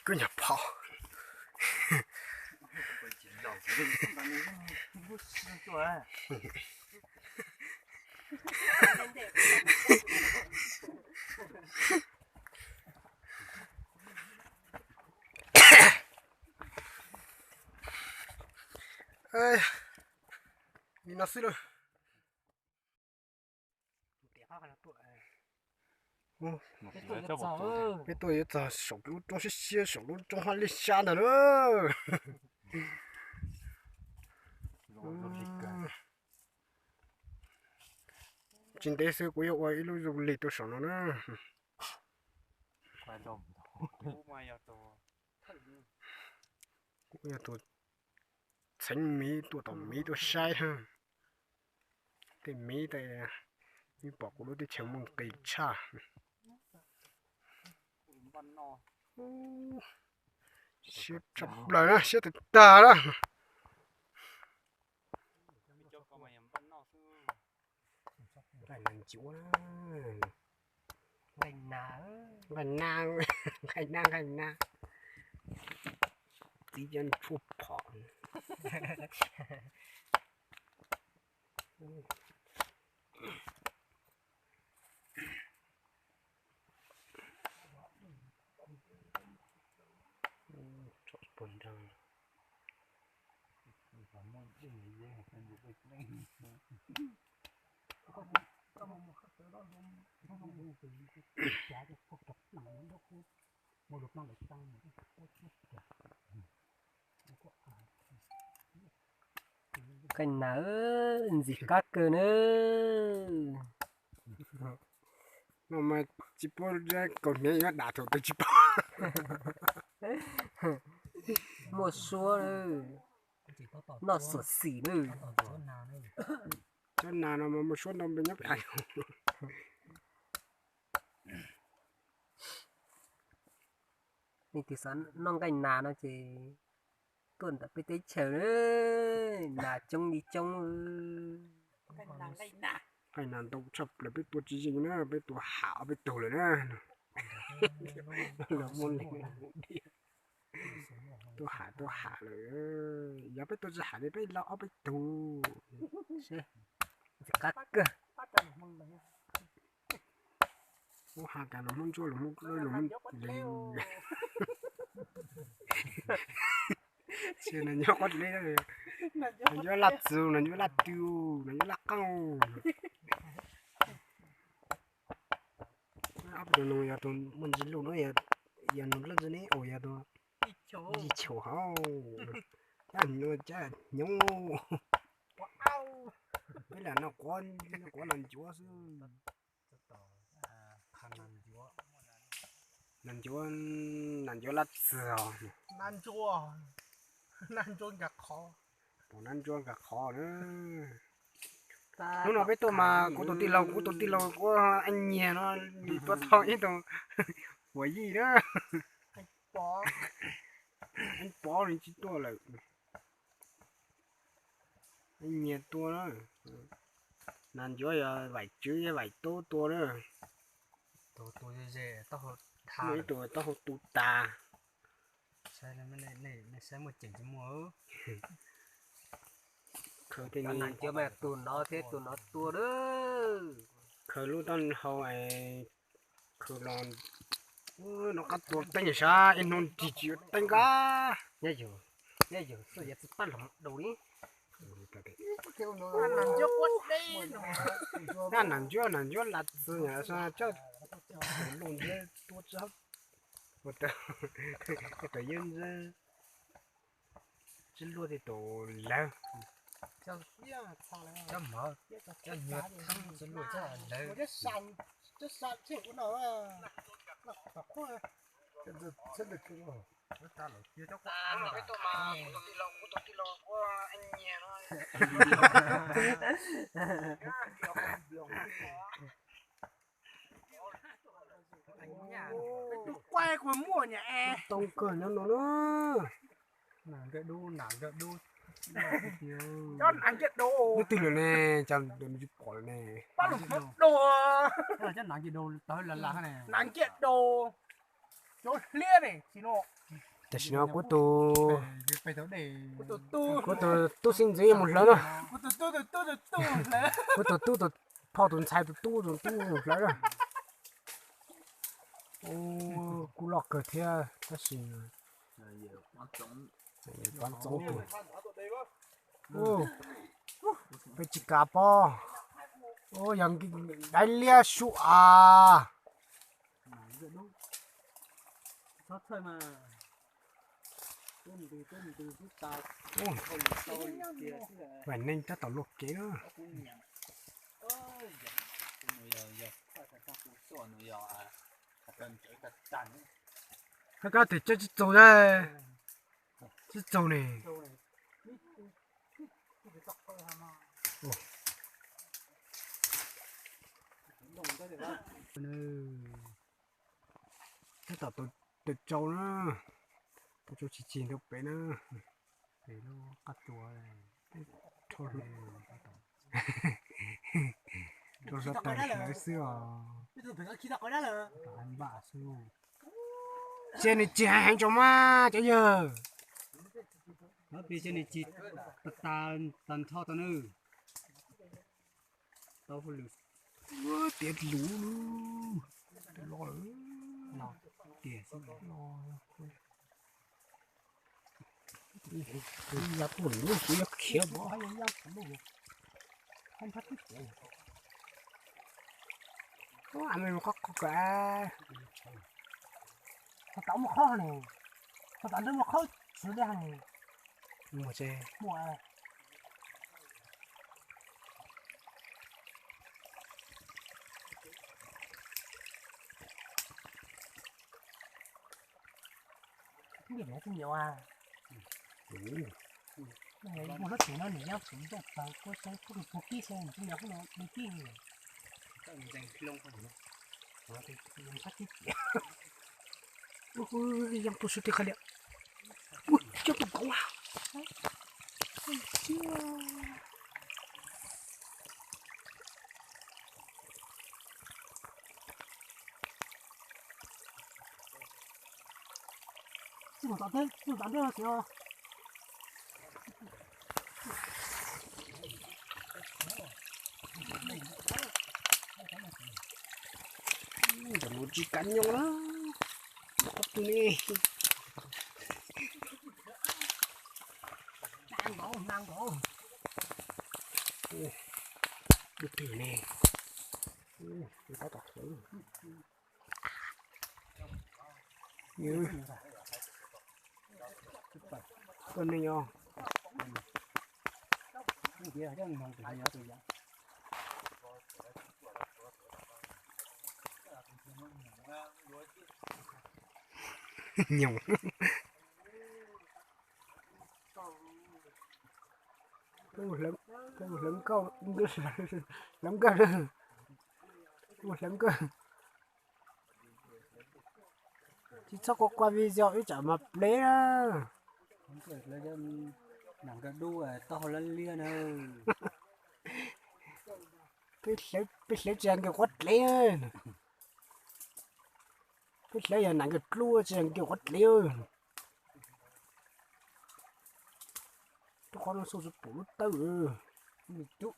Kub nyuag phom. Li no xwb lauj. Peb tuaj yuav txog saum lub roob siab siab, saum lub roob hab lij sab ntag na. Tsis ntev xwb kuv yuav ua ib lub zoo lig rau saum no na. Kuv yog tus txheev miv tuaj tom miv tuaj saib. Tej miv tej, yeej pom kuv lub teb chaws muaj nqis tshaj. Siab tshaj plaws na, siab tag tag na. Nqaij nas ncuav, nqaij nas, nqaij nas, nqaij nas. Txiv cov tshuaj phom. Nqaij nas ntxim qab kawg na. No mas tsis paub kaus hniav yuav dam thaum twg tsis paub. Muaj suab, noj xom xim na. Cov nas no mas muaj suab ntau npe nyob pem. Leej twg xav noj nqaij nas no ces tuaj ntawm peb teb chaws, nas coob li coob. Nqaij nas ntau tshaj plaws, peb tua tsis yeej na, peb tua ham ob peb tug lawm na. Los muaj leej tua ham tua ham lawm, yog peb tua tsis ham ces peb los ob peb tug. Qab kawg. Ub, ha kas los Hmoob ntsuab los Hmoob, los Hmoob li. Tsis, nas ncuab qhov dlev, nas ncuab laj txus, nas ncuab laj tw, nas ncuab laj qeej. Ob tug no yog tus muaj ntsis luj no, yog nug leej twg ne, yog tus yij chum hauv, cab hnyoob. Peb lam noj quav, noj quav nas ncuav xwb. Nas ncuav, nas ncuav laj txwg os. Pom nas ncuav nkag qhov na. Hnub no peb tuaj mas kuv tus tij laug, kuv tus tij laug kuv eej nyiag no, nws tua tau ib tug huam yij na. Eej pov nws tsis tuaj lawm. Eej nyiag tua na. Nas ncuav yog Vaim Tswv thiab Vaim Tub tua na. Muaj ib tug taub hau tu tas. Khaws tej nas ncuav mas tus no thiab tus no tua na. Khaws lub taub hau es khaws los, noj qab tua teeb sav ib hnub ris tsis yuav teeb kab. Nyob yog, nyob yog txoj yog tsis pab los daus li. Nas ncuab, nas ncuab laj txwg, coj tus luj ntxeb tua tsis hab. Ua tawm yeb ntxeb, tsis luaj tej tus lawv. Cov mov, cov nyuag theeb tsis luaj cov lawv. Tau kawg nyob no na. Leej twg lawm ne, cas nws tsis pom lawm ne? Nas ncuav dau. Tam sim no kuv tus, kuv tus tub xeeb ntxwv yuav mus hlawv na. Kuv tus tub tus phauj tus ntxhais tus tub tus tub mus hlawv na. Kuj loj kawg thiab tab sis pab txoov tus. Peb tsis kam pob. Yog daiv liab sub av. Vam neej tab tom luaj kev na. Kab kab tes coj tsis txaus, tsis txaus ne. Tab tom taws tsau na, taws tsau chim chim rau pem na, pem lub qab tsua, rau sab tais hlawv xwb os. Npam xwb. Cia nws cig heev heev tso mas cov yawg. Cia nws cig tas tas nrho tau na. Tau hauj lwm. Tiav lus, tiav lus, tiav xwb. Yog tuaj lwm lub xwb yog khiav mas. Ua me mus qhov qhov ka. Qhov tau mus qhov ne, qhov tau ntawd mus qhov xwb li ne. Mus tse. Mus. Ntawm no tsis nyob a. Mus lub tsev no nws yeej tsis nco txog kua tseeb kuj nws puag kib xwb, nws tsis nyob kuj no nws kib li. Ntxeev loo, sab kib tias. Yeej tuaj sab twg qhov liam. Ua coj tus kauv a. Tsis mus tom teb, tsis mus tom teb no xwb os. Cov mus tsis kav nyob na, qhov twg ne? Dub twg ne? Tab tom hlawv. Koj neeg os. Nyoos. Peb mus hlawv nkauj, hlawv nkauj, peb mus hlawv nkauj. Tsis txhob kua kua video ib tsam mas plev na. Nam nkaj dub taub hau lab liab na. Peb hlawv tsis yog nkawd quav dlev. Peb hlawv yog nam nkaj dub tsis yog nkawd quav dlev. Rub qhov no xauj tsis pum lub tawb. Ib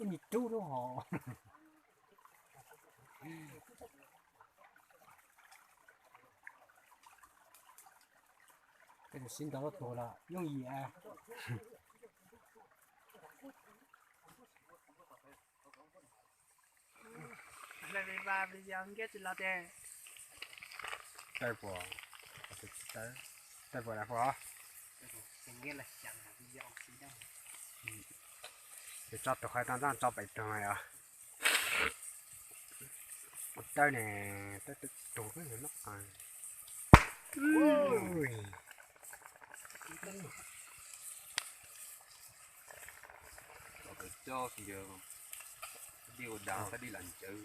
me rub lub hos. Sib ntaus tuag los yooj yim. Tawj puas, tawj puas, tawj puas. Ces tso tus qhov tau ntoj tso pem tug os. Tawb ne, tawb tug no. Cov kawm coj tias dij ua dav, dij lam ntsawv.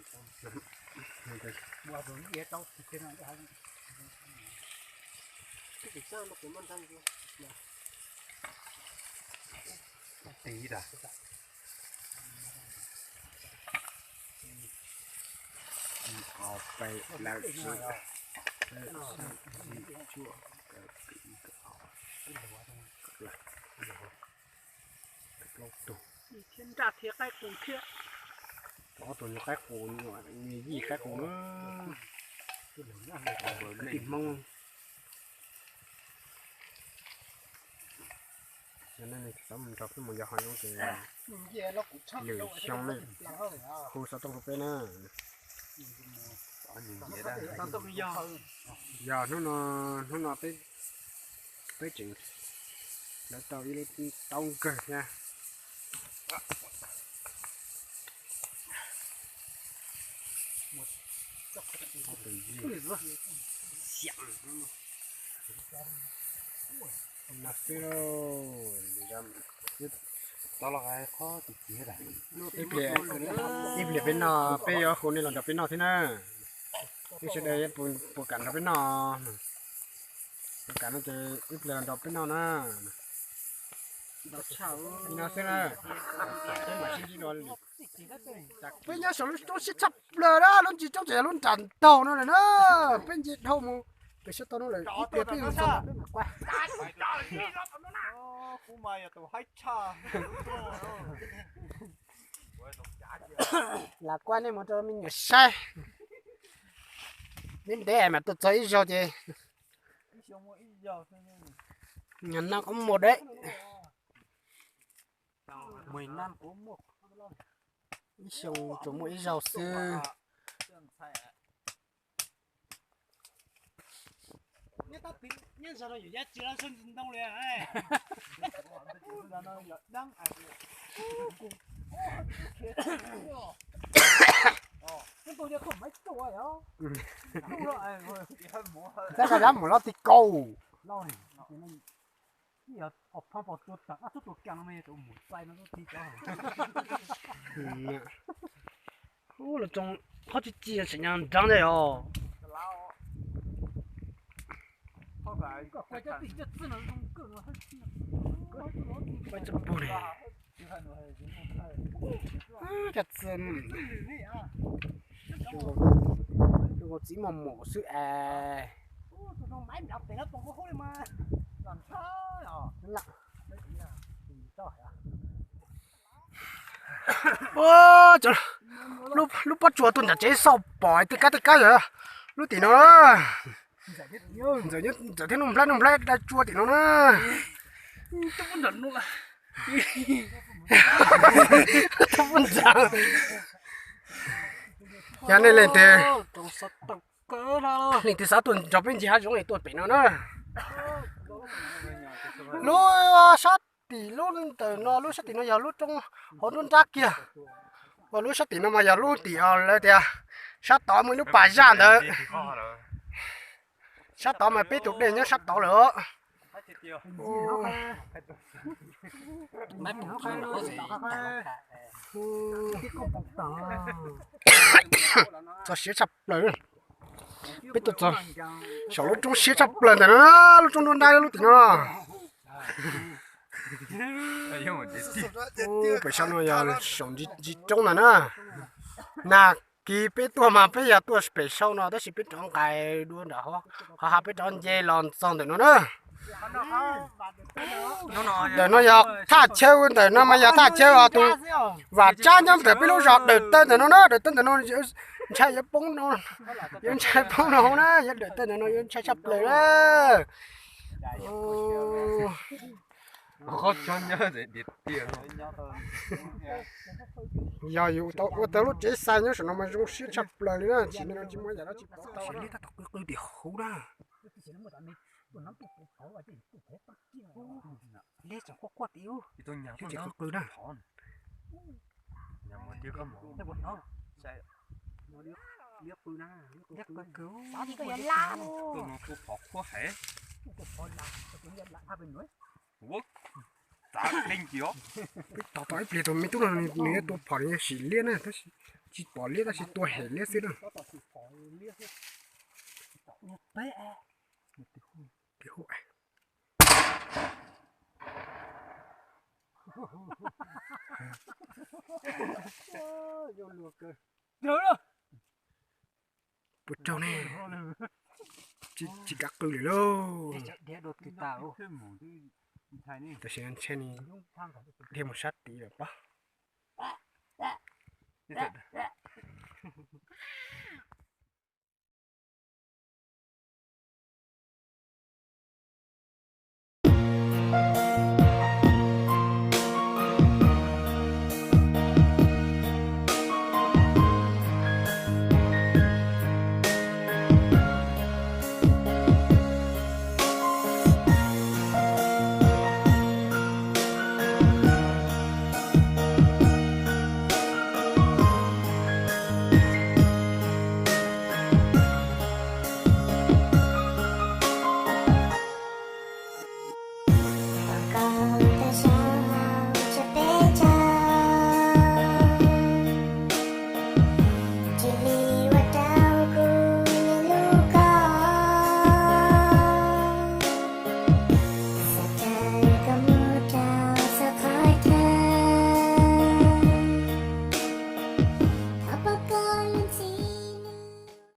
Tig tas. Os, pem lawm xwb. Xya, yim, cuaj, kaum ib, kaum ob, kaum plaub, kaum plaub tug. Thiab nraj thiab qaib qus thiab. Ob tug nyuag qaib qus, nyuag yij qaib qus na. Kwv tij Hmoob. Yog nej xav mus nrog peb mus yos hav zoov ces lwm xyoo nej hu xov tooj rau peb na. Yog hnub no, hnub no peb, peb tseem lawv tau ib lub taub nkawg thiab. No xwb lauj. Ib pliag, ib pliag peb noj, peb yuav hu nej los nrog peb noj thiab na. Nej sawv daws puas kam nrog peb noj? Puas kam no ces ib pliag los nrog peb noj na. Li no xwb na. Peb mam sib ntsib dua lwm. Peb nyob saum lub roob siab tshaj plaws na, lub ntsis roob tseem yog lub nram ntaug no lawm na. Peb nce dhau mus pem sab tod no lawm, ib pliag peb yuav txog peb mam quaj. Lam kuaj nej mus rau me nyuam saib. Ntev ntev mas tuaj txog ib zaug ces nyuam noj koob muag deb. Ib xyoo tsuas muaj ib zaug xwb. Txab ka dab mus loj ti kaus. Ub, los tsoo qhob tsis ci seem nyas nrab ntej os. Cov txiv mos mos xwb es. Lub pob tsuas tuaj nram tsev xauj pom tej kab tej kab yog lub tim no. Ntxawm thiab Nuj Nplhaib, Nuj Nplhaib da tsua tim no na. Yog nej leej twg, leej twg xav tuaj nrog peb ncig hav zoov es tuaj pem no na. Lub sab tim, lub ntawm no, lub sab tim no yog lub roob hauv nruab nrab kiag. Uas lub sab tim no mas yog lub tim lawv tias sab tod muaj ib lub pas zaj ntawd. Sab tod mas peb tus dej nyob sab tod lawm. Txog siab tshaj plaws. Peb tuaj txog saum lub roob siab tshaj plaws ntawm no, lub roob nruab nrab lub tim no. Pem saum no yog saum ntsis roob ntawm na. Nag kis peb tuaj mas peb yog tuaj pem saum no tab sis peb rov nqais dua nram hav, hav peb rov nce los txog ntawm no na. Ntawm no yog thaj chaw, ntawm no mas yog thaj chaw os tus Vam Tsab nyob ntawm peb lub zos dawm taw ntawm no na, dawm taw ntawm no ntshai yuav poob no, yuav ntshai poob no na, yog dawm taw ntawm no yuav ntshai tshaj plaws na. Yog yus tau ua tau lub tsev xais nyob saum no mas zoo siab tshaj plaws li na, tsis muaj yam dab tsi pov tau. Liab tab tom qw qw tim hauv na. Liab tseem quaj quaj tim ub. Liab tseem qw qw na. Peb tos tau ib pliag tus me tub no nws yuav tua phom nws sim liab na, tab sis tsis pom liab tab sis tua hem liab xwb na. Puas raug ne? tsis kav qw lawm lauj. Tam sim no ntshai ni dhia mus sab tid lawm pob.